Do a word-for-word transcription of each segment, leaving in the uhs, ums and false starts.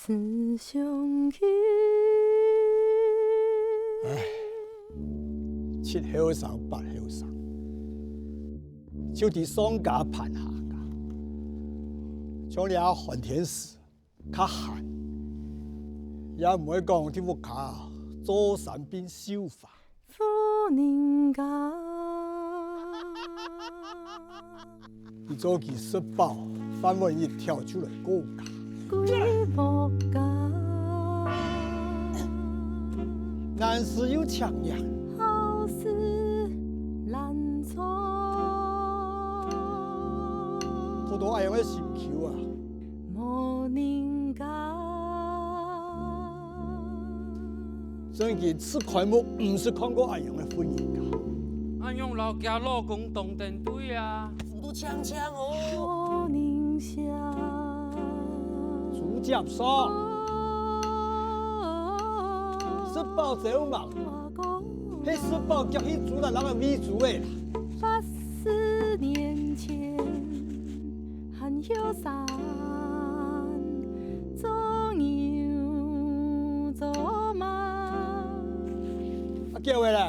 思想起。唉，七後生八後生，就知上家盼下家。像這寒天時，較閒，也毋會講在屋下做三變繡花。 婦人家。佢早起食飽，飯碗一跳就來顧家。歸屋家。難事又赤命。好事難做。討著恁樣个心臼啊！ 無人家。正經自開目毋識看過恁樣个婦人家。恁樣摎厥老公當登對啊！糊塗淨淨哦！無人惜。豬夾燒。食飽朝吂，係食飽夾去豬欄籠个餵豬仔啦！八十年前， 還後生，做牛做馬。啊，狗仔咧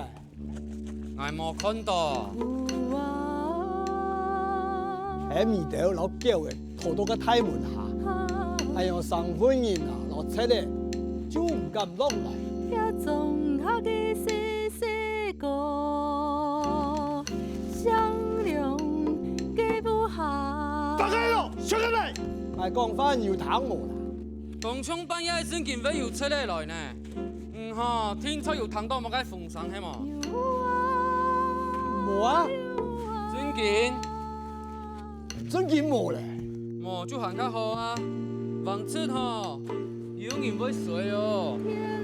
？𠊎無看著。有啊。係尾兜摎狗仔拖到該大門下，恁樣生份人啊，摎賊仔就毋敢落來。這莊下个細細个， 上梁个屋下。打開咯，小哥們！𠊎講話有聽無啦？當像半夜正經會有賊仔來呢。嗯吼，定著有聽著麼个風聲係無？有啊。無啊。有啊。正經？正經無咧。無就還較好啊。橫直吼，有人會衰哦。天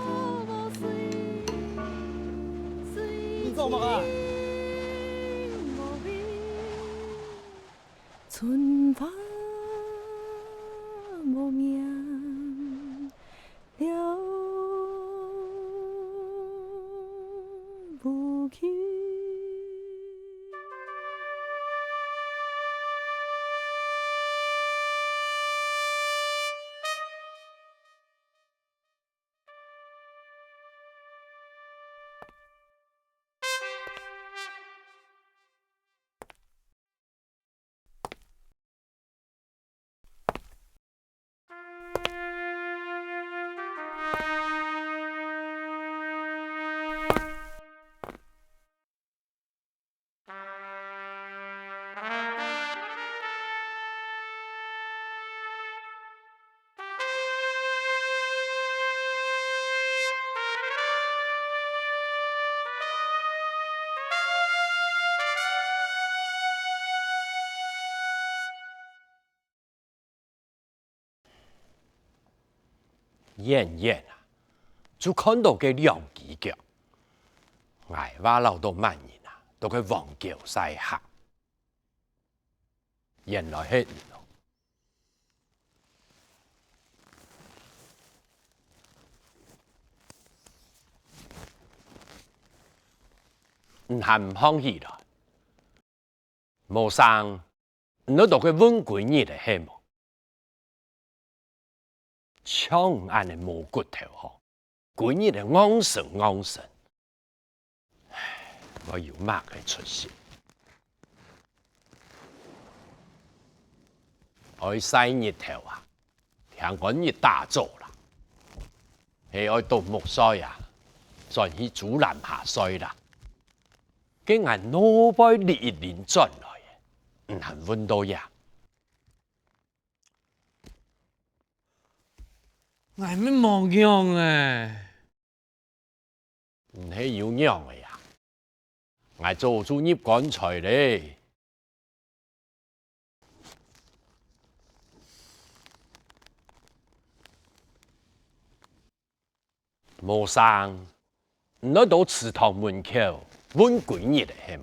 無無水， 你做麼个？春花無名，了無去。遠遠啊，就看著該兩支腳。𠊎話恅著麼人啊，在該黃狗曬客。原來係你哦！你還毋䟘起來？ 無聲，你在該問歸日仔係無？像你恁仔無骨頭吼，歸日仔戇神戇神，唉，會有麼个出息？愛晒日頭啊，天光日打早啦，係愛啄目睡啊，轉去豬欄下睡啦。 該𠊎腦背裡一輪轉來，你還問著呀？𠊎乜無仰仔。你係有仰仔呀？𠊎早就入棺材咧。 無聲，你來到祠堂門口問歸日仔係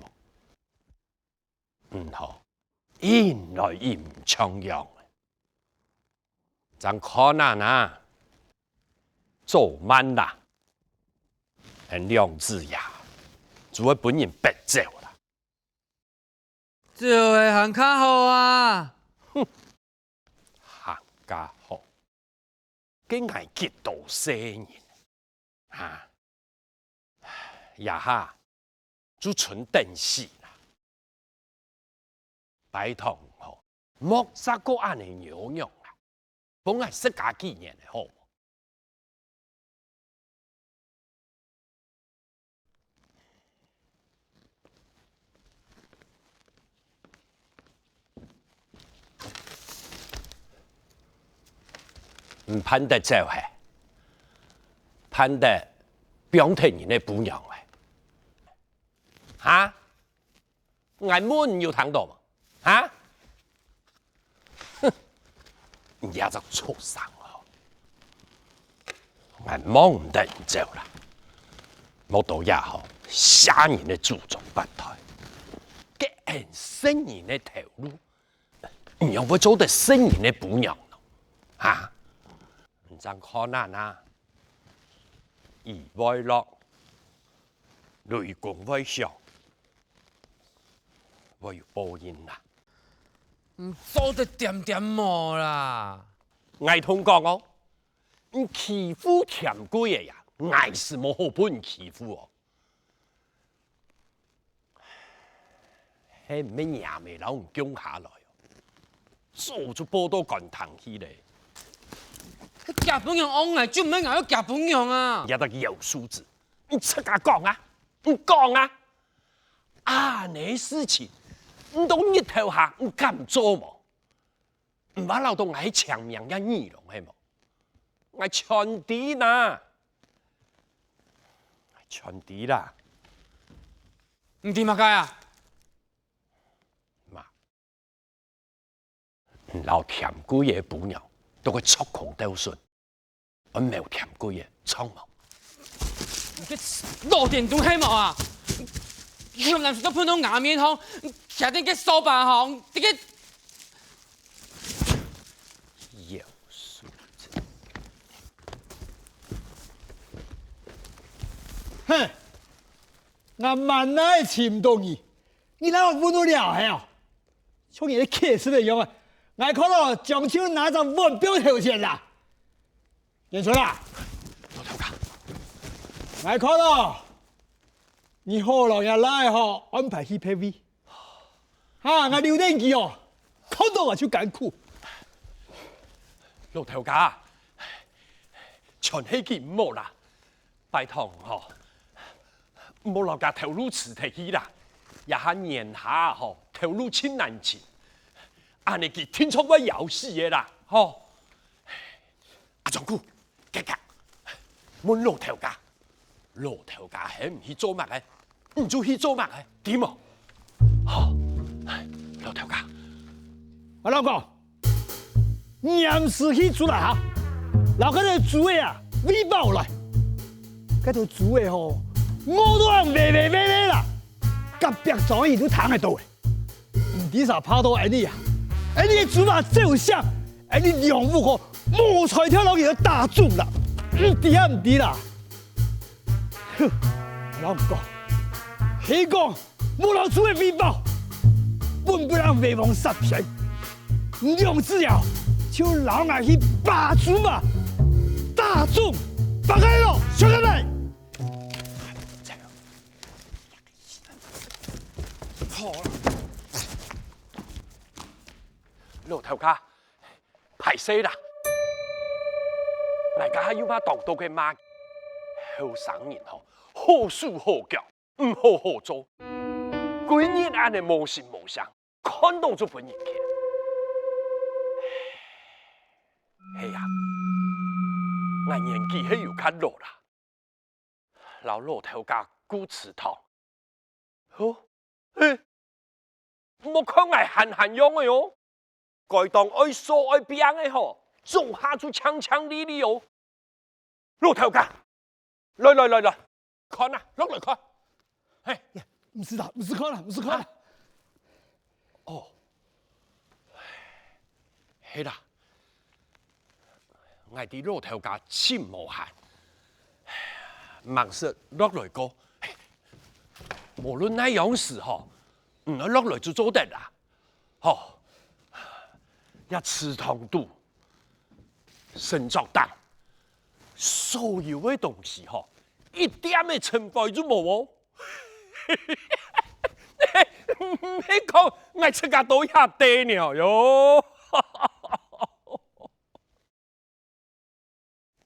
無？毋好，引來引毋像樣仔。正看啊哪，早慢啦，恁兩子爺就會分人逼走啦。 走仔還較好啊！哼，還家好，該𠊎幾多細人啊，這下就賰等死啦。拜託吼，莫再過恁呢扭扭啊，分𠊎食加幾年好無？ 你盼得走嘿？盼得放忒人个餔娘嘿？哈？𠊎問你有聽到無？哈？ 哼，你這隻畜生哦！𠊎望毋得你走啦！莫到這吼，嚇人个祖宗八代，該恁食人个頭路，你仰會做得食人个餔娘呢？哈？你正看啊啊，雨會落，雷公會響，會有報應啦！ 你做得恬恬無啦？𠊎同你講哦，你欺負添貴仔呀，𠊎斯無好分你欺負哦。係毋係若姆摎你降下來哦？早就報到官廳去咧。係厥餔娘戇𠊎，就毋係𠊎愛厥餔娘啊！你這隻有素質，你自家講啊，你講啊！恁呢事情，你到日頭下你敢做無？ 毋怕恅著𠊎係青盲个耳聾係無？𠊎全知啦，𠊎全知啦。你知麼个啊？媽，你摎添貴仔餔娘，都會著空鬥脣。 愛罵添貴仔，著無？你个老電燈係無啊？向南時都噴到𠊎面吼，徛等个掃把吼，這个有素質。哼，𠊎滿哪尋毋著你，你哪會混到這係哦？像你个乞食个樣啊！𠊎看著將就拿隻碗放頭前啦！ 元春啊，老頭家，𠊎看著你好摎若倈仔吼安排去別位。哈，𠊎留等佢哦，看著𠊎就艱苦。老頭家，全係佢毋好啦，拜託吼，毋好摎厥頭路辭忒去啦，這下年下吼頭路盡難尋，恁呢佢定著會枵死个啦，吼。 阿忠牯，遽遽，問老頭家，老頭家喊你去做麼个，你就去做麼个，知無？好，老頭家。阿老公，你臨時去豬欄下，摎該兜豬仔啊餵飽來。該兜豬仔吼，屙到恁噦噦噦噦啦，隔壁庄人都聽得著欸。 毋知儕怕著𠊎俚啊，𠊎俚个豬嫲走相，𠊎俚兩屋吼無才調摎佢兜打總啦，毋知啊毋知啦！哼，𠊎摎你講，係講無摎豬仔餵飽，分分人為王殺天，你兩子爺就摎𠊎去扒豬嫲，打總，扒開囉，小哥們！ 好啦。老頭家，歹勢啦！𠊎這下又怕當著該罵，後生人吼，好手好腳，毋好好做，歸日恁呢無聲無聲，看著就分人譴。係啊，𠊎年紀係有較老啦。 摎老頭家顧祠堂。吼，嘿，莫看𠊎閒閒樣仔哦，該當愛掃愛拚个吼，早下就淨淨俐俐哦。老頭家，來來來來，看啊，落來看。嘿，毋使啦，毋使看啦，毋使看啦。哦，係啦， 𠊎知老頭家盡無閒，麼事落來過，無論哪央時吼，你愛落來就做得啦。吼，這祠堂肚，神桌頂，所有个東西吼，一點个塵灰都無哦。毋係講𠊎自家到遐地呢喲。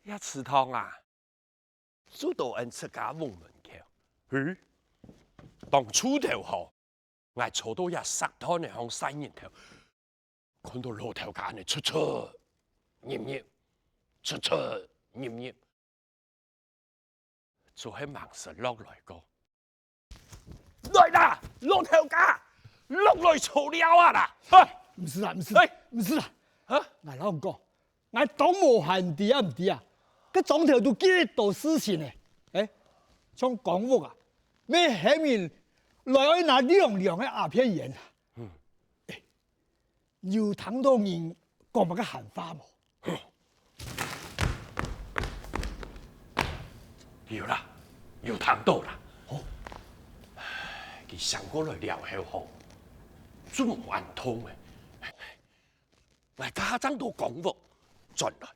這祠堂啊， 就到𠊎自家屋門口。嘿，當初頭吼，𠊎坐到這石凳仔項曬日頭，看到老頭家恁仔出出入入，出出入入，就係吂識落來過。來啦，老頭家，落來坐尞啊啦！哈！毋使啦，毋使，嘿！毋使啦。哈？𠊎摎你講， 𠊎當無閒，你知啊毋知啊？該庄頭都幾多事情呢？欸，像公屋啊，乜喊人來愛拿兩兩个鴉片煙啊。欸，有聽到人講麼个閒話無？有啦，有聽到啦。哦。佢醒過來了後吼，就無恁痛了。 𠊎這下正到公屋轉來，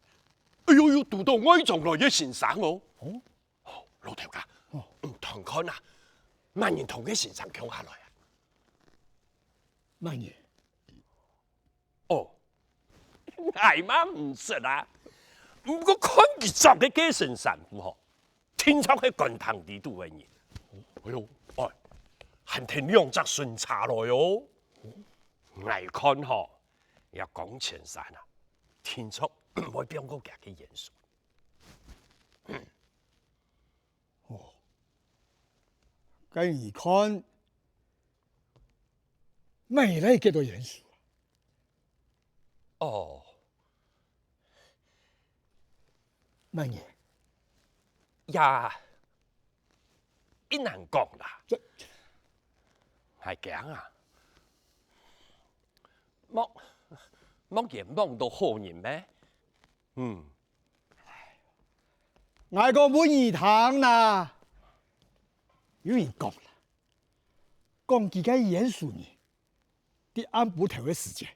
哎喲，又堵到外莊來个先生哦。哦，老頭家，你看看啊，麼人同該先生共下來啊？麼人？哦，𠊎嘛毋識啊，毋過看佢著个該身衫褲吼，定著係官廳裡肚个人。哎喲，哎，還𢯭兩隻巡查來哦。𠊎看吼， 這江千山啊，定著毋會放過厥个鼴鼠。哦，該你看，麼人來結到鼴鼠啊？哦，麼人？呀， 也難講啦。這，𠊎驚啊，莫，莫冤枉到好人咩？嗯。𠊎講分你聽啦，有人講啦，講佢个鼴鼠呢， 在暗晡頭个時節，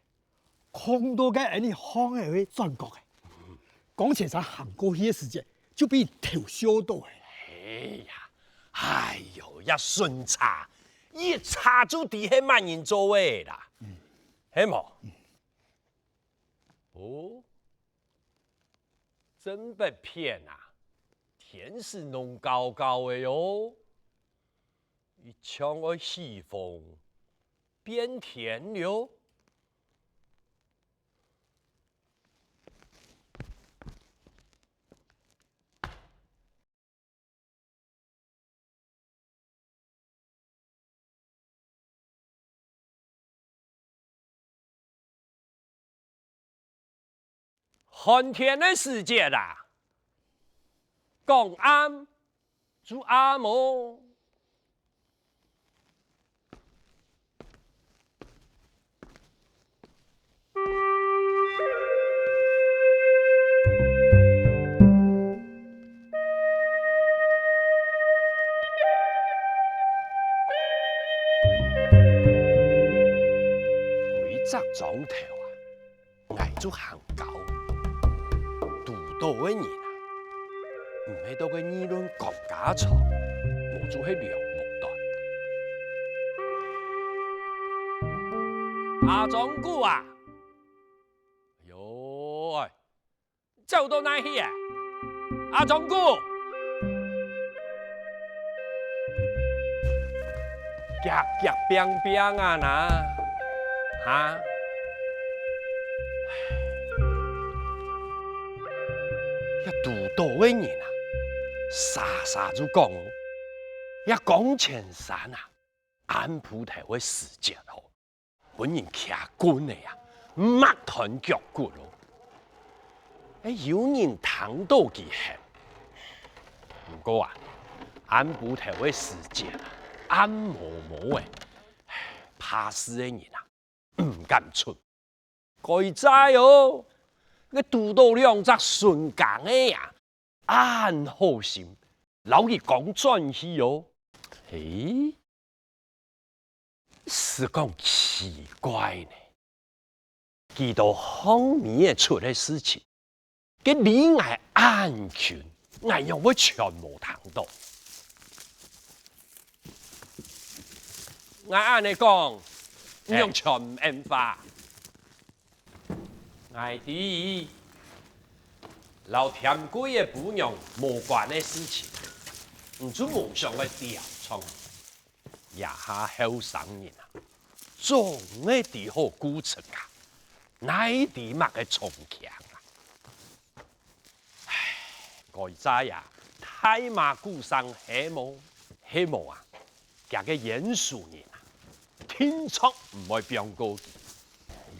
囥到該𠊎俚巷仔个轉角仔。江千山行過去个時節，就分人偷笑著了。哎呀，哎喲，這巡查，一查就知係麼人做个啦，係無？哦，真不騙啊，天時攏高高个喲。 一場愛起風，變天了。寒天个時節啊，講暗 就暗哦。歸隻庄頭啊， 𠊎就行到，堵到个人啊，毋係到該議論江家莊，無就係梁木端。阿忠牯啊！哎喲，走到哪去啊？阿忠牯！ 遽遽拚拚啊哪，哈？這堵到个人啊，儕儕就講哦，這江千山啊，暗晡頭个時節吼， 分人擎棍仔啊，抹斷腳骨咯。欸，有人聽到佢喊。毋過啊，暗晡頭个時節啊，暗摸摸仔，怕事个人啊，毋敢出。該哉哦，該堵到兩隻巡更仔啊，恁好心，摎佢扛轉去哦。欸， 實講奇怪呢，佢到巷尾仔出个事情，佢離𠊎恁近，𠊎仰會全無聽到？𠊎恁呢講，你仰全毋應話？𠊎知，摎添貴个餔娘無關个事情，你就無想愛調查。 這下後生人啊，總係知好顧自家，哪知麼个衝強啊！唉，該隻啊，大馬牯桑係無，係無啊，厥个冤仇人啊，定著毋會放過佢。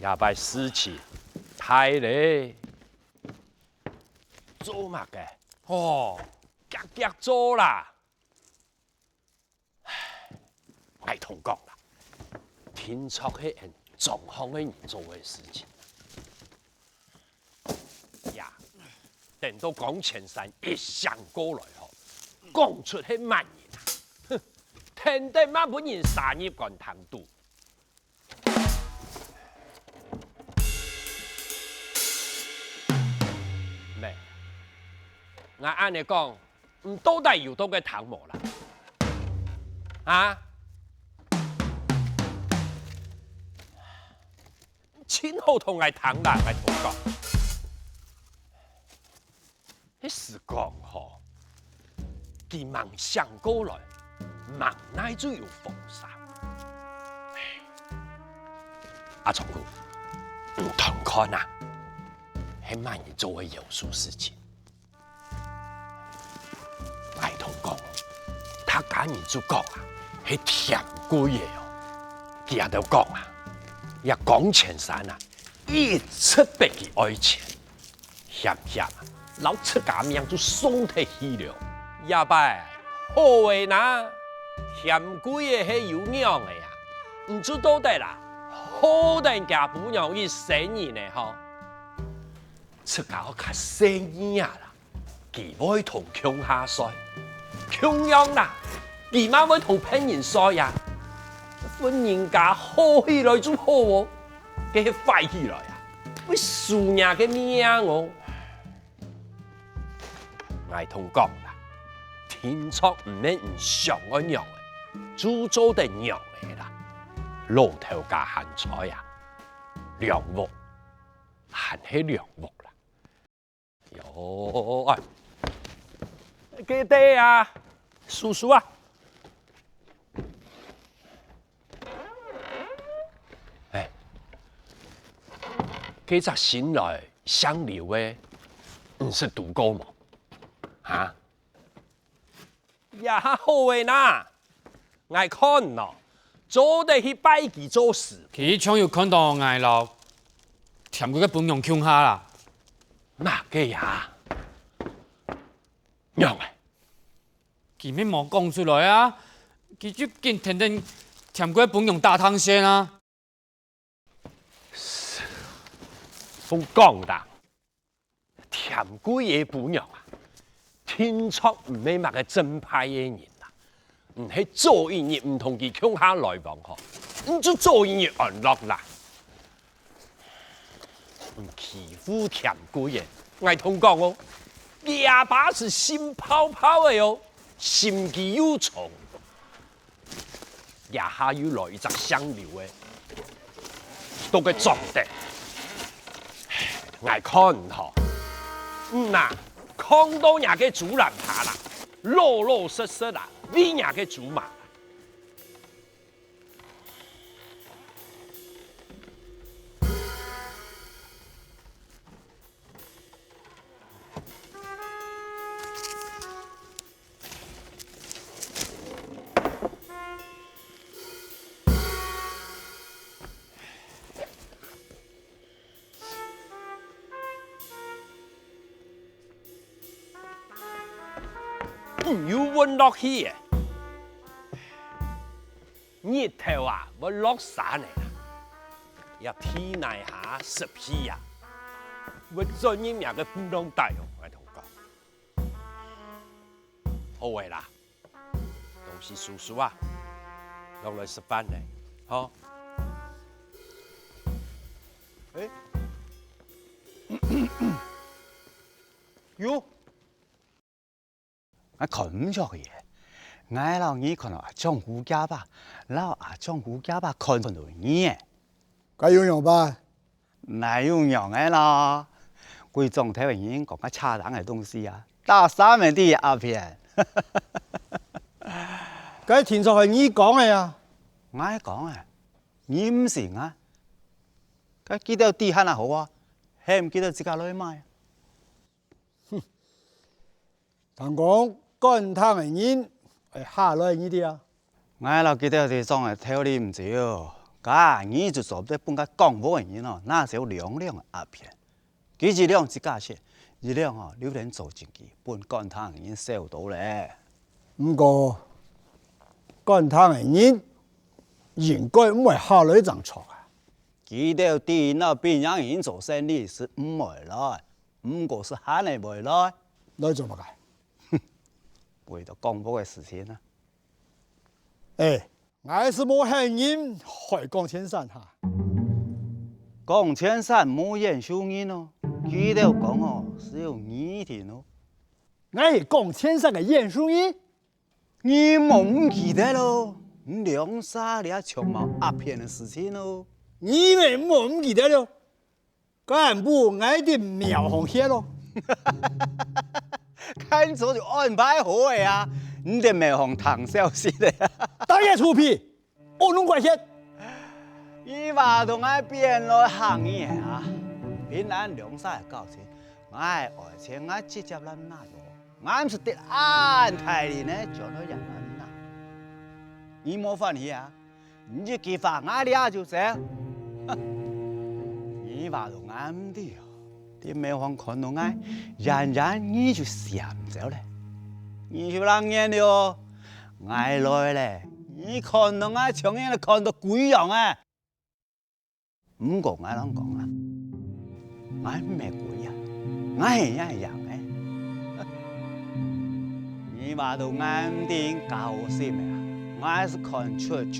這擺事情大咧，做麼个？哦，遽遽做啦！ 𠊎同講啦，定著係𫣆莊項个人做个事情。呀，等到江千山一醒過來吼，講出係麼人啊，哼，定著嘛分人殺入官廳肚。 咩？𠊎恁呢講，你到底有在該聽無啦？啊？盡好同𠊎聽啦，𠊎同你講。 係講吼，佢吂醒過來，吂哪就有風聲。阿忠哥，你聽看啊，係麼人做个妖術事情？𠊎同你講，客家人就講啊，係添貴个哦。佢兜講啊，這江千山啊，一直逼佢愛錢。 險險啊，摎自家命就送忒去了。這擺好个哪，添貴个係有娘个啊，你就做得啦，好等厥餔娘一生人呢吼。自家較細義啊啦，佢會同共下睡，共樣啦，佢嘛會同別人睡啊。分人家好起來就好哦，該係壞起來啊，會輸若个命哦。 𠊎同你講啦，定著毋係你想愛仰仔，就做得仰仔啦。老頭家還在啊，涼屋還係涼屋啦。喲，哎，該兜啊，叔叔啊， 哎，該隻新來姓劉个，你識堵過無？哈？這下好个哪，𠊎看哦，做得去拜佢做師。佢像有看著𠊎摎添貴个餔娘共下啦。麼个啊？仰仔？ 佢乜無講出來啊！佢就緊跈等添貴餔娘打聽先啊！𠊎講啦，添貴个餔娘啊，定著毋係麼个正派个人啦。你係早一日毋同佢共下來往吼，你就早一日安樂啦。 你欺負添貴个，𠊎同你講哦，厥爸係心泡泡个哦，心機又重。這下又來一隻姓劉个，到該裝得。𠊎看吼，嗯啊，囥到若个豬欄下啦，老老實實啦，餵若个豬嫲。 嗯，又昏落去咧。日頭啊，會落山个啦。這地泥下濕氣啊，會鑽入若个肚囊底哦，𠊎同你講。好个啦， 東西收收啊，落來食飯咧，吼。欸，喲，𠊎看毋著佢，𠊎摎你看到阿丈夫厥爸，摎阿丈夫厥爸看毋到你誒。該又仰般？哪有仰仔囉？歸莊頭个人講𠊎車頂个東西啊，逐儕乜知阿片。該聽說係你講个啊？𠊎講个，你毋信啊？該佢兜知還較好啊，喊佢兜自家來買。 聽講官廳个人會下來你兜啊？𠊎摎佢兜知莊个頭啉酒，該你就做得分該講話个人哦，拿走兩兩个鴉片。佢一兩自家食，一兩哦留等做證據，分官廳个人收到咧。毋過，官廳个人應該毋會下來正著啊。佢兜知若檳城人做生理係毋會來， 毋過係還係會來。來做麼个？為著講屋个事情啊。欸，𠊎係無喊人害江千山哈。江千山無冤仇人哦，佢兜講哦，係有你定哦。𠊎係江千山个冤仇人？你莫毋記得咯，你兩儕這搶貓鴉片个事情咯。你乜莫毋記得咯。 該暗晡𠊎在廟項歇咯。該早就安排好个啊，你在廟項聽消息咧。大家臭屁，烏龍怪歇。你話到𠊎變來嚇你个啊？平安兩儕个交情，𠊎愛錢𠊎直接來拿就好，𠊎毋使得恁大力呢，就來讓𠊎拿。你無歡喜啊？ 你一句話𠊎這就走。你話到𠊎毋知哦，在廟項看到𠊎，遠遠你就閃走咧。你就冷眼了哦，𠊎來咧，你看到𠊎像人看到鬼樣啊！毋過𠊎摎你講啊， 𠊎毋係鬼啊，𠊎係恁樣个。你話到𠊎毋知教我心个啊，𠊎係看出出。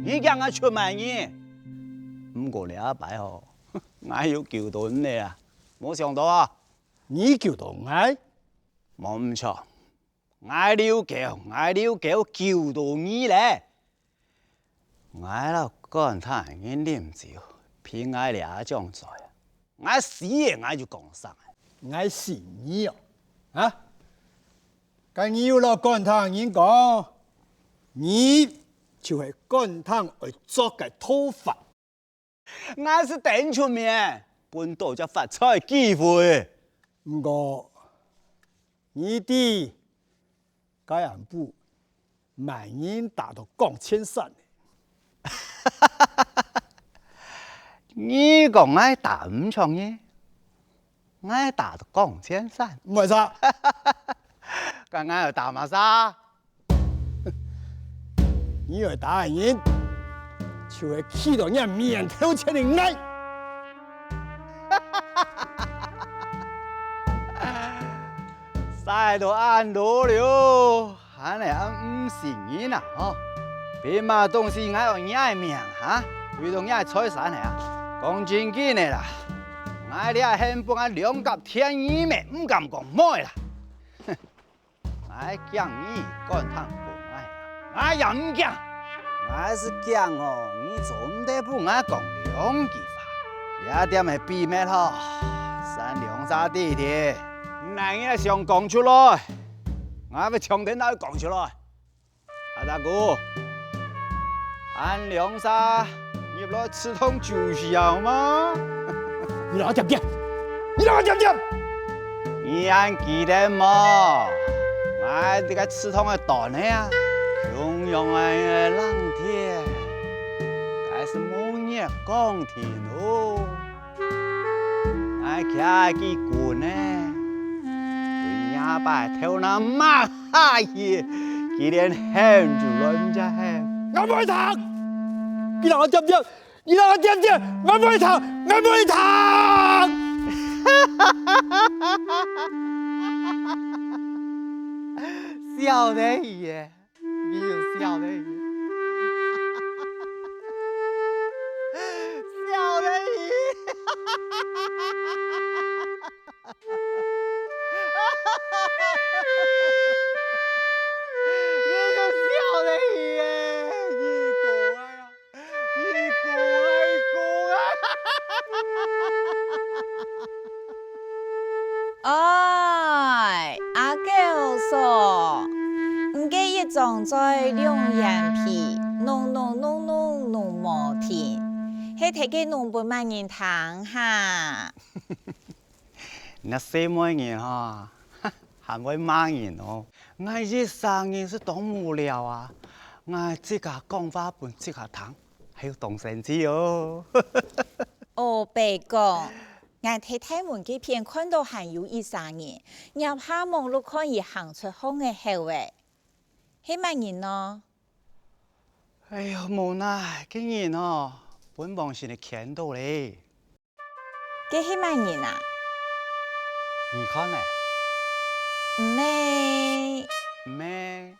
你驚𠊎出賣你？毋過這擺吼，𠊎又救到你啊，無想到啊。你救到𠊎？無毋著， 𠊎溜狗，𠊎溜狗救到你咧！𠊎摎官廳人啉酒，憑𠊎這張嘴，𠊎死个𠊎就講生个。𠊎信你哦，啊？該你又摎官廳人講，你就係官廳愛捉个逃犯。 𠊎係等出名，分到隻發財機會。毋過，你知，該暗晡，麼人打到江千山？你講𠊎打毋著你？ 𠊎打到江千山。毋會錯。該𠊎愛打麼儕？你愛打个人，就係企到若面頭前个𠊎。使到恁老了， 還係恁毋信人啊，吼！憑麼東西𠊎愛若个命哈？為著若个財產个啊？講正經个啦，𠊎這下分𠊎兩甲天耳咩，毋敢講無个啦！哼！𠊎驚你官廳報𠊎，𠊎也毋驚！𠊎係驚吼，你做毋得分𠊎講兩句話。這點个秘密吼，三兩儕知知，哪日想講出來？ 𠊎會搶等來講出來。阿達姑，恁兩儕入來祠堂就係啊，好無？你摎𠊎恬恬！你摎𠊎恬恬！你還記得無？𠊎這个祠堂个崁仔啊，共樣个冷天，該係無月光天哦。 𠊎擎支棍仔，對若爸頭那抹下去，佢連喊就來毋識喊。𠊎毋會聽！你摎𠊎恬恬！你摎𠊎恬恬！𠊎毋會聽！𠊎毋會聽！笑得意耶！ 你又笑得意，笑得意。一張嘴兩眼皮，噥噥噥噥噥無停，係在該噥分麼人聽哈？你細妹人哈，還會罵人哦！𠊎一儕人係當無聊啊！𠊎自家講話分自家聽，還有當生趣哦！哦，白講，𠊎在大門該片看著還有一儕人，𥍉下網路看佢行出巷仔後仔。 係麼人呢？哎喲，無奈，該人哦，分黃莘仔牽著咧。該係麼人啊？你看呢？毋係。毋係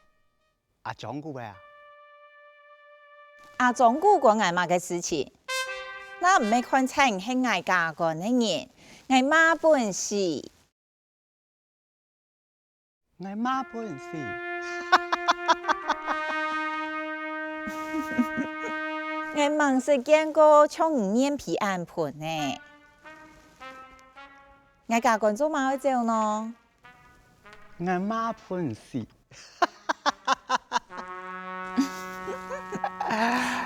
阿章牯仔啊？阿章牯關𠊎麼个事情？若毋係看在你係𠊎家官个人，𠊎罵分死！ 𠊎罵分死！𠊎吂識見過像你面皮恁歕个。𠊎家官做麼會走呢？𠊎罵分死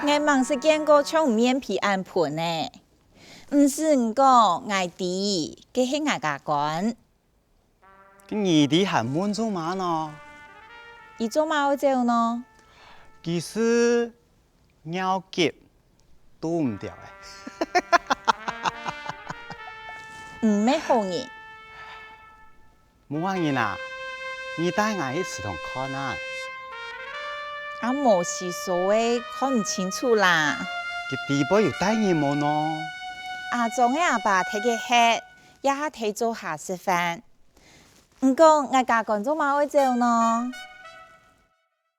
！𠊎吂識見過像你面皮恁歕个。毋使你講，𠊎知，該係𠊎家官。 你知還問做麼呢？佢做麼會走呢？佢係尿急，堵毋著咧。毋係好人。無閒人啊，你帶𠊎去祠堂看啊！啊無時數仔，看毋清楚啦。佢底背有帶人無呢？阿章个阿爸忒个歇， 這下在灶下食飯。毋過𠊎家官做麼會走呢？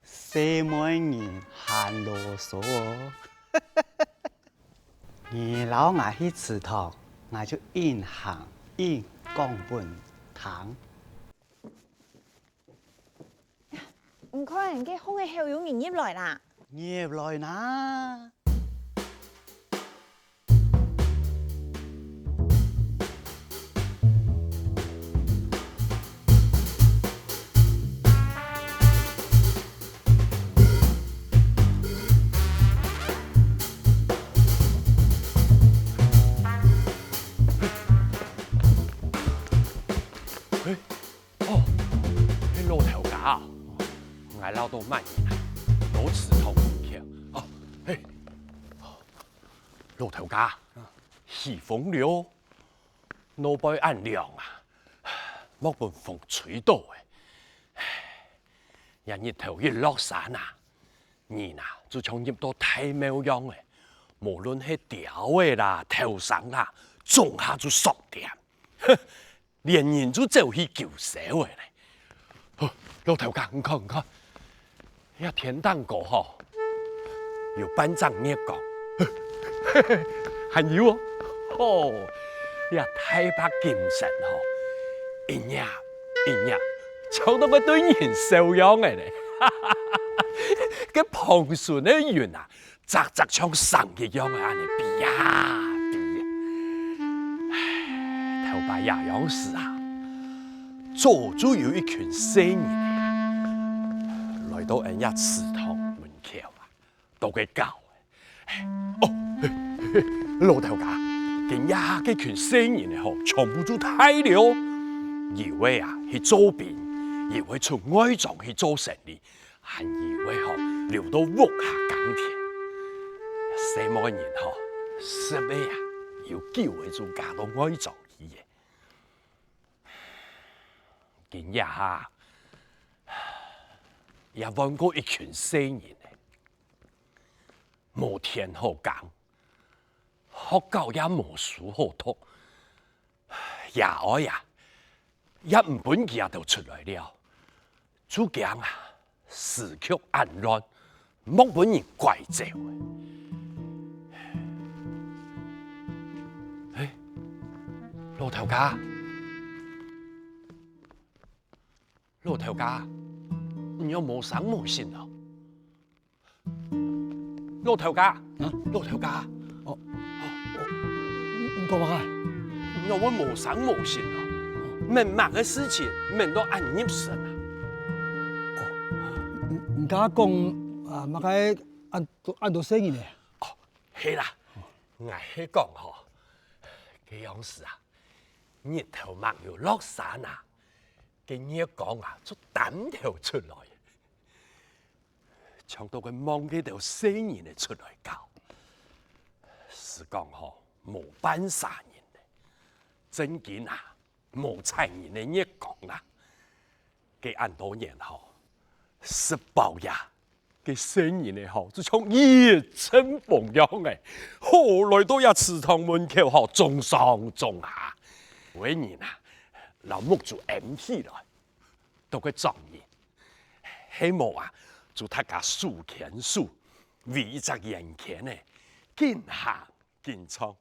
細妹人還囉嗦哦！你摎𠊎去祠堂，𠊎就應行應講分你聽。 你看，該巷仔口有人入來啦！入來啦！哦，係老頭家啊！𠊎恅著麼人啊，到祠堂門口。哦，嘿，老頭家，起風了，外背恁涼啊，莫分風吹著欸。這日頭一落山啊，人啊，就像入到大廟樣欸，無論係鳥仔啦、頭牲啦，總下就縮恬。 連人就走去勼梢仔咧。哦，老頭家，你看，你看，這天頂高吼，有半隻月光。還有哦，哦，這大白金星吼，一閃一閃，像到愛對人笑樣仔咧。該磅唇个雲啊， 隻隻像蛇一樣仔恁仔飛啊飛啊。唉，頭擺這樣時啊，早就有一群細人仔啊，來到𫣆這祠堂門口啊，在該搞。哦，老頭家，今這下該群細人仔吼，全部都大了。有个啊去做兵，有个出外庄去做生理， 還有个吼，留到屋下耕田。細妹人吼，十个啊，有九个就嫁到外庄去咧。今這下，也換過一群細人仔，無田好耕，學校也無書好讀，爺哀啊， 也毋分佢兜出來尞，就驚啊，時局恁亂，莫分人拐走。嘿，老頭家，老頭家，你仰無聲無息哦？ 老頭家，啊？老頭家，哦，哦，你，你講麼个？仰會無聲無息啊？問麼个事情，問到恁入神啊？哦，你，你頭下講啊，麼个恁多，恁多細人呢？哦，係啦，𠊎係講吼，該央時啊，日頭吂有落山啊，該月光啊，就擔頭出來，像到該望該兜細人仔出來搞。係講吼，無半儕人呢，正經啊， 無採人个月光啦。該恁多年吼，食飽夜，該細人仔吼，就像一陣風樣仔，吼來到這祠堂門口吼，衝上衝下。有个人啊，摎目珠掩起來，都个撞人；係無啊，就大家手牽手，圍一隻圓圈仔，緊行 緊唱。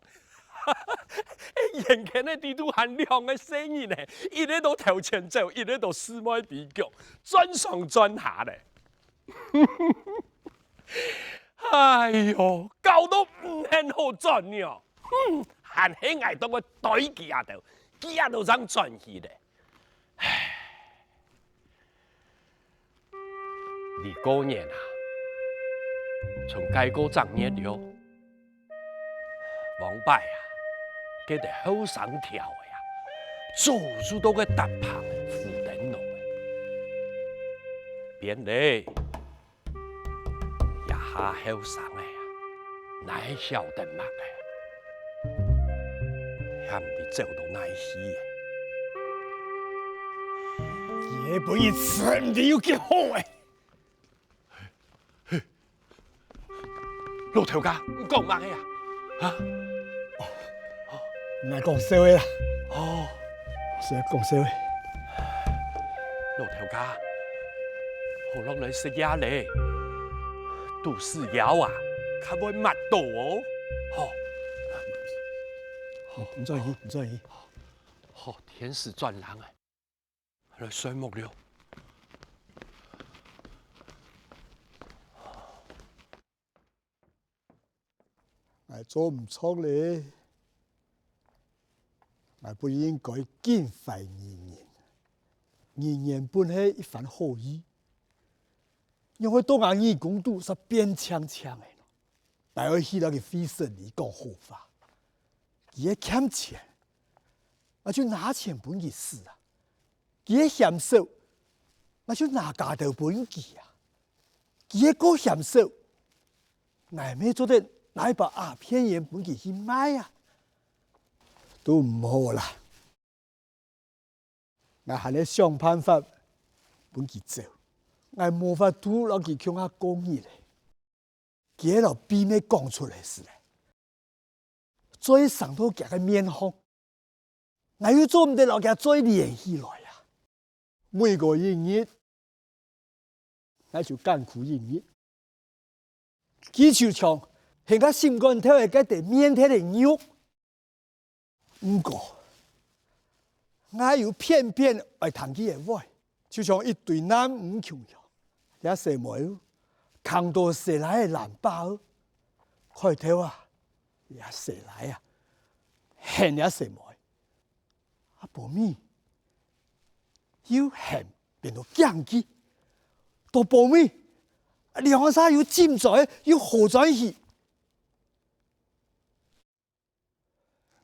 圓圈个底肚還兩个細人呢，一个就頭前走，一个就四面飛腳，轉上轉下咧。哎喲，搞到毋肯好轉呢！哼，還係𠊎當个對佢兜，佢兜正轉去咧。 你過年啊，從該過正月了，往擺啊，該兜後生條仔啊，早就到該搭棚仔扶燈籠仔。變咧， 這下後生仔啊，哪曉得麼个？也毋知走到哪去。佢係分你食，毋知有幾好欸！老頭家，你講麼个啊？啊？ 𠊎講笑个啦。哦，係講笑个。老頭家，好落來食夜咧，肚屎枵啊，較會搣到哦。好，好，毋使去，毋使去。好，天時轉冷啊，來睡目了。 𠊎做毋著咧。𠊎本應該敬懷義人。義人本係一番好意，仰會到吾耳公肚煞變青青个呢？𠊎愛去摎佢會失禮講好話。佢係欠錢，𠊎就拿錢分佢使啊；佢係嫌少，𠊎就拿加兜分佢啊。 佢係過嫌少，𠊎乜做得拿一包鴉片煙分佢去賣啊？都毋好啦！𠊎還係想辦法分佢走，𠊎無法度摎佢共下過日咧。佢係摎祕密講出來係咧， 嘴生到厥个面項，𠊎又做毋得摎厥嘴連起來啊！每過一日，𠊎就艱苦一日。佢就像𠊎个心肝頭个該垤面忒个肉。毋過，𠊎又偏偏愛聽佢个話，就像一堆男女共樣。這細妹仔，囥到細倈仔个籃把仔，開頭啊， 這細倈仔啊，恨這細妹，啊，無米，又恨變到驚佢，到無米，兩儕又唚嘴又好嘴去。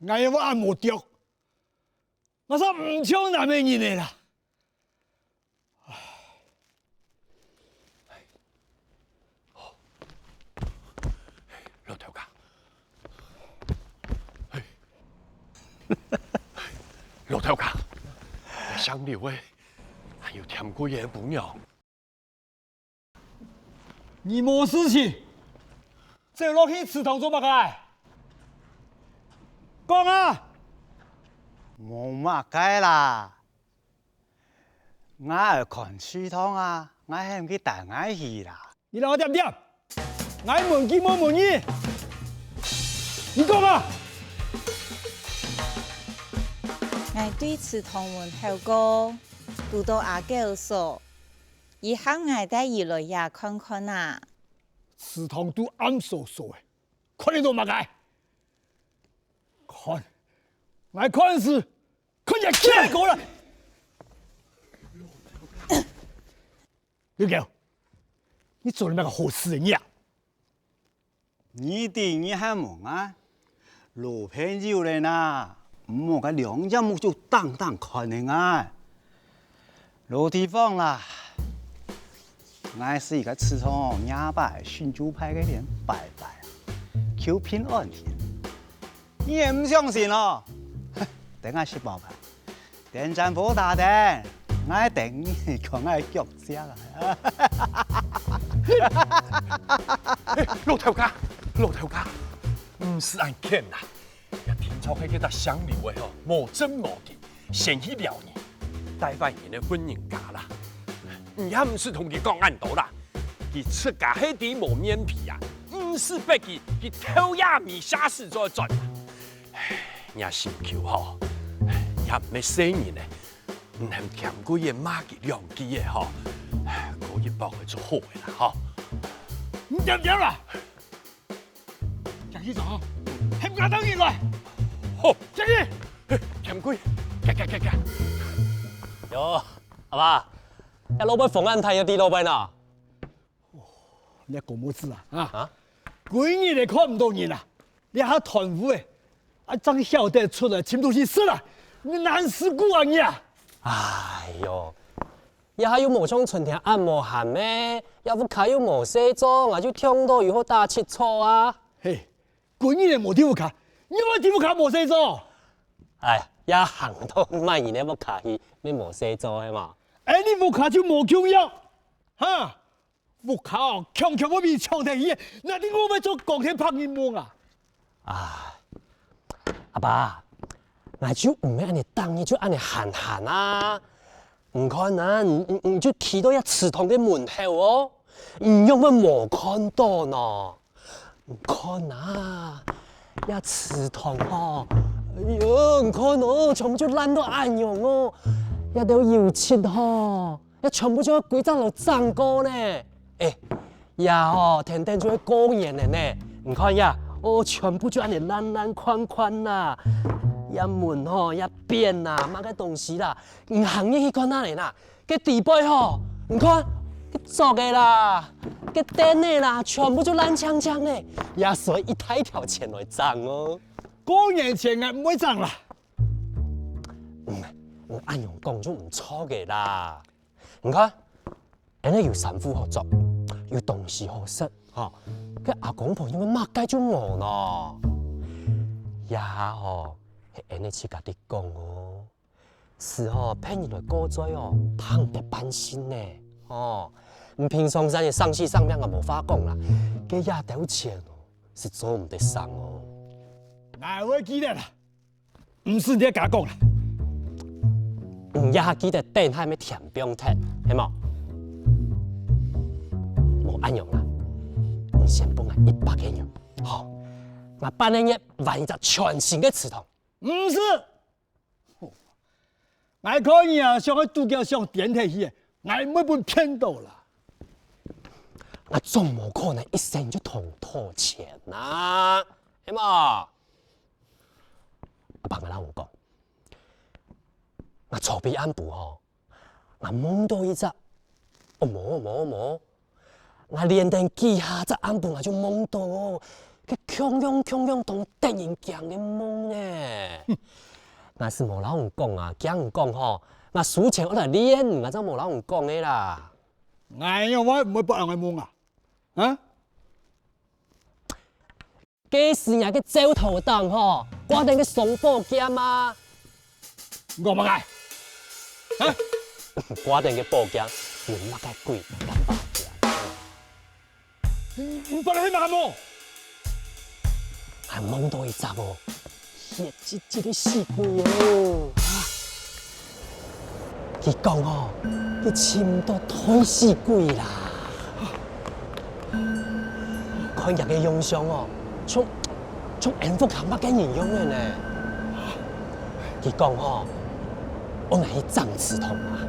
𠊎也會恁無著，𠊎煞毋像男仔人仔啦！ 老頭家，老頭家，姓劉个，還有添貴个餔娘。你無事情，走落去祠堂做麼个？講啊！無麼个啦， 𠊎愛看祠堂啊，𠊎喊佢帶𠊎去啦。你摎𠊎恬恬！𠊎問佢無問你！你講啊！𠊎對祠堂門口過，堵著阿九嫂，佢喊𠊎帶佢來這看看啊。祠堂都暗疏疏个，看得著麼个？看，𠊎看係 看你个結果啦！劉九，你做了麼个好事啊你啊？你知你還無啊？老朋友了哪，毋好該兩隻目珠盯盯看个啊！老地方啦，𠊎係一個祠堂，若擺神主牌个連拜拜，求平安天。你也毋相信哦？等𠊎食飽飯， 電站火打等，𠊎等你看𠊎腳跡啊！老頭家，老頭家，毋使恁譴啦！這聽著係該搭姓劉个吼，無證無據，先去撩人，帶壞人个分人家啦！你也毋使同佢講恁多啦！佢自家係知無面皮啊，毋使逼佢，佢頭也毋會下勢轉啊！ 若心臼吼，也毋係細人仔，你喊添佢罵佢兩句仔吼，過一駁仔就好个啦吼。你恬恬啦！行去做，喊𠊎兜人來。好，行去。添佢，行行行行。喲，阿爸，這老闆風恁大，有知老闆啊？ 你个公務子啊，啊，啊？歸日仔看毋著人啊，這下斷烏仔，啊正曉得出來尋東西食啊，你懶尸牯啊你啊！哎喲，這下又無像春天恁無閒咩，這屋下又無事做，𠊎就暢到有好打七草啊。嘿，歸日仔無在屋下，你愛在屋下無事做？哎，這行到麼人个屋下去，乜無事做个嘛。哎，你屋下就無共樣，哈？ 屋下哦，強強會分搶忒去，哪裡會做光天白日夢啊？啊，阿爸，𠊎就毋係恁仔逐日就恁仔閒閒啊！你看啊，你你你就企到這祠堂个門口哦，你仰會無看著呢？你看啊，這祠堂哦，哎喲，你看哦，全部就爛到恁樣哦，這兜油漆吼， 這全部就愛歸隻來整過呢。哎，這吼，跈等就愛過年了呢。你看這，哦，全部就恁仔爛爛款款啦。這門吼，這匾啊，麼个東西啦，你行入去看下咧啦，該底背吼，你看，該桌仔啦，該凳仔啦，全部就爛淨淨呢。這需要一大條錢來整哦。過年前𠊎毋會整啦。嗯，你恁樣講就毋著个啦。 你看，恁仔有衫褲好著，有東西好食，吼，該阿公婆仰會麼个就無呢？這吼，係恁仔自家在講哦。係吼，別人來告狀哦，怕毋得半仙呢，吼。你平常時仔省時省命啊，無話講啦，該這兜錢哦，係做毋得省哦。𠊎會記得啦。 毋使你加講啦。你這下記得等下乜添放忒，係無？無恁樣啦，你先分𠊎一百個銀，好，𠊎半個月換一隻全新个祠堂。毋使！𠊎看你啊，像該豬腳想顛忒去，𠊎毋會分騙著啦。𠊎總無可能一生就同討錢啊，係無？ 阿爸，𠊎摎你講，𠊎昨晡暗晡吼，𠊎夢著一隻，哦，無無無，𠊎連等幾下隻暗晡𠊎就夢著哦，該共樣共樣當得人驚个夢呢。𠊎係無摎你講啊，驚你講吼，𠊎輸錢愛來練，𠊎正無摎你講个啦。𠊎仰會毋會發恁个夢啊？啊？ 該時𠊎个灶頭頂吼，掛等个雙寶劍啊！你講麼个？啊？掛等个寶劍，有麼个鬼敢發劍？你你發个係麼个夢？𠊎夢著一隻哦，血跡跡个死鬼哦！ 佢講吼，佢尋著替死鬼啦。看佢个樣相哦，像像𫣆屋下麼个人樣仔呢。佢講吼，愛𠊎去整祠堂啊。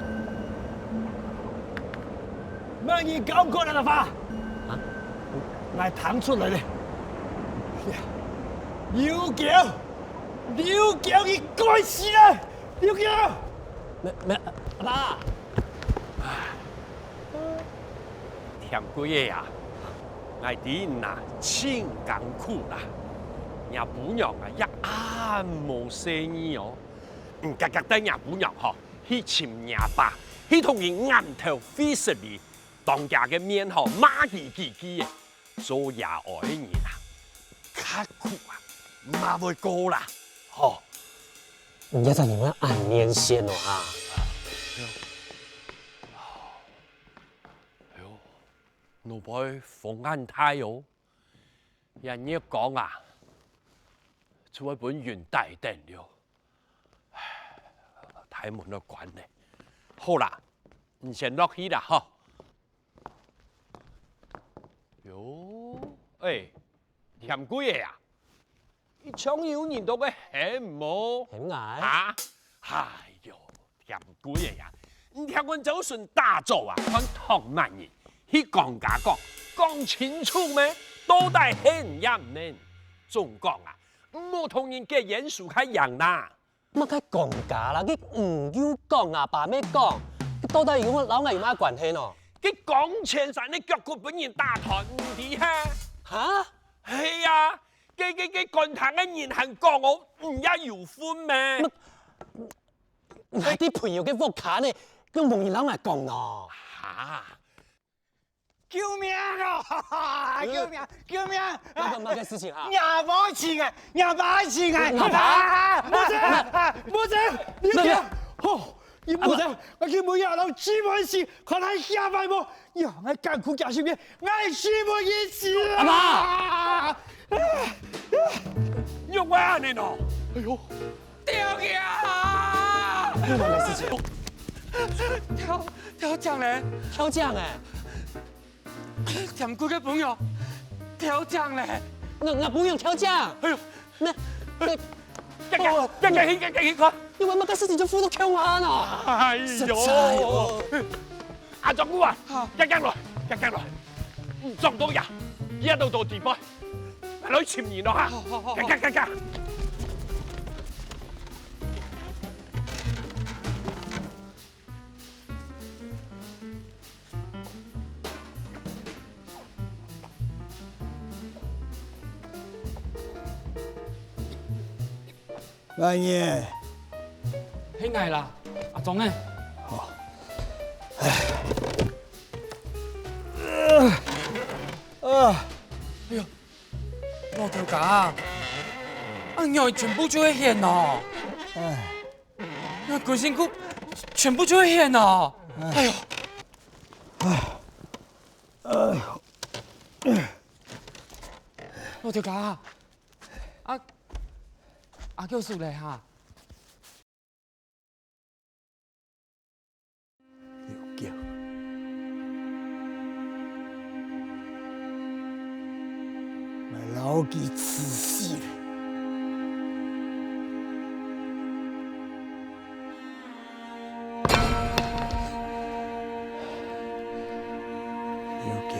麼人敢講恁樣話？啊？𠊎聽出來了。劉狗，劉狗，你該死啦！ 劉狗！無無，阿爸。你嫌貴仔啊，𠊎知你啊，盡艱苦啦。若餔娘啊，也恁無細義哦。你遽遽帶若餔娘吼，去尋若爸，去同佢頷頭會失禮，當厥个面吼，罵佢幾句仔。做爺哀个人啊，較苦啊，嘛會過啦，吼。你這隻人會恁面善哦啊？哎喲，外背風恁大哦，這月光啊，就會分雲帶等了。唉，大門都關了。好啦，你先落去啦，吼。喲，哎，嫌貴仔啊，你像有人在該喊無？喊𠊎？啊？哎喲， 嫌貴仔啊，你聽𠊎朝晨打早啊，看託麼人去公家講，講清楚咩？到底係毋係？總講啊，毋好同人結冤仇較贏啦。麼个公家啦，佢毋有講啊，爸乜講，佢到底有摎𠊎有麼關係呢？佢扛千山个腳骨分人打斷，毋知哈？哈？係啊，佢佢佢官廳个人還講哦，你也有份咩？ 𠊎在朋友个屋下呢，仰無人摎𠊎講呢？哈？救命啊！救命！救命！麼个麼个事情啊？若爸愛尋𠊎，若爸愛尋𠊎！若爸？啊！無錯，無錯，你聽，吼，你無錯，𠊎今晡日摎姊妹死，看還下擺無？呀，𠊎艱苦幾十年，𠊎姊妹一死啊！阿爸！仰會恁呢哦？哎喲！ 跳牆！有麼个事情？跳，跳牆咧！跳牆欸！嫌貴个餔娘，跳牆咧！𠊎，𠊎餔娘跳牆？哎喲！該，該，該，該，該，該，該，該，你為麼个事情就赴到共下呢？哎喲！實在哦！阿忠牯啊，遽遽來，遽遽來！你撞到呀，這兜到地方。 來尋人咯哈！好，好，好，好。遽，遽，遽，遽！來呢？係𠊎啦，阿忠仔。好。唉。啊。哎喲， 老頭家啊，恁樣全部就會掀哦！哎，恁樣歸身軀全部就會掀哦！哎喲，哎喲，老頭家啊，啊，阿舅叔咧哈？ 有救！𠊎摎佢處死咧！有救！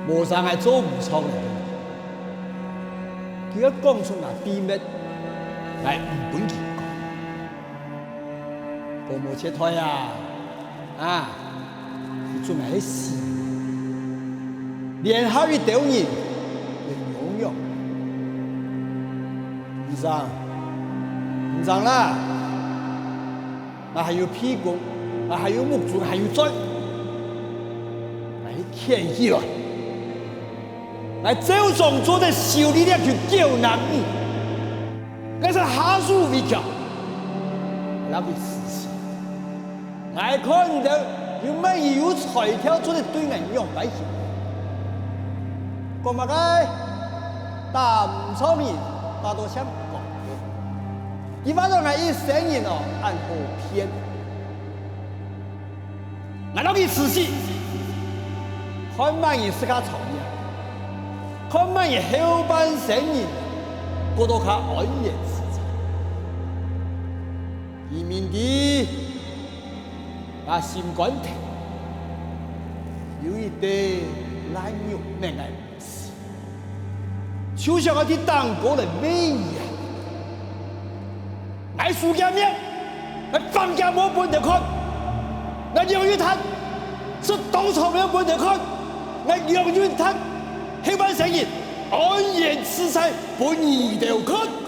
無啥𠊎做毋著个。佢愛講出𠊎秘密，𠊎毋分佢講。保姆切菜啊，啊，佢準𠊎係死，聯合一兜人來挵挵。毋成，毋成啦！ 𠊎還有鼻公，𠊎還有目珠，𠊎還有嘴。𠊎去牽起來！𠊎照常做得修理這群狗男女！𠊎係下手為強！𠊎摎佢試試！𠊎看毋著有麼人有才調做得對𠊎仰般凶！講麼个？打毋著人，打到像狗仔！ 佢話到𠊎一生人哦，恁好騙。𠊎摎佢試試，看麼人自家長命，看麼人後半生人過到較安然自在。佢明知𠊎心肝底有一垤爛肉毋肯𠊎 就想愛去頂高來喂佢啊！ ，𠊎輸厥命，𠊎放厥毛分你兜看，𠊎兩日攤，食當場个分你兜看，𠊎兩日攤，後半生日安然自在分你兜看。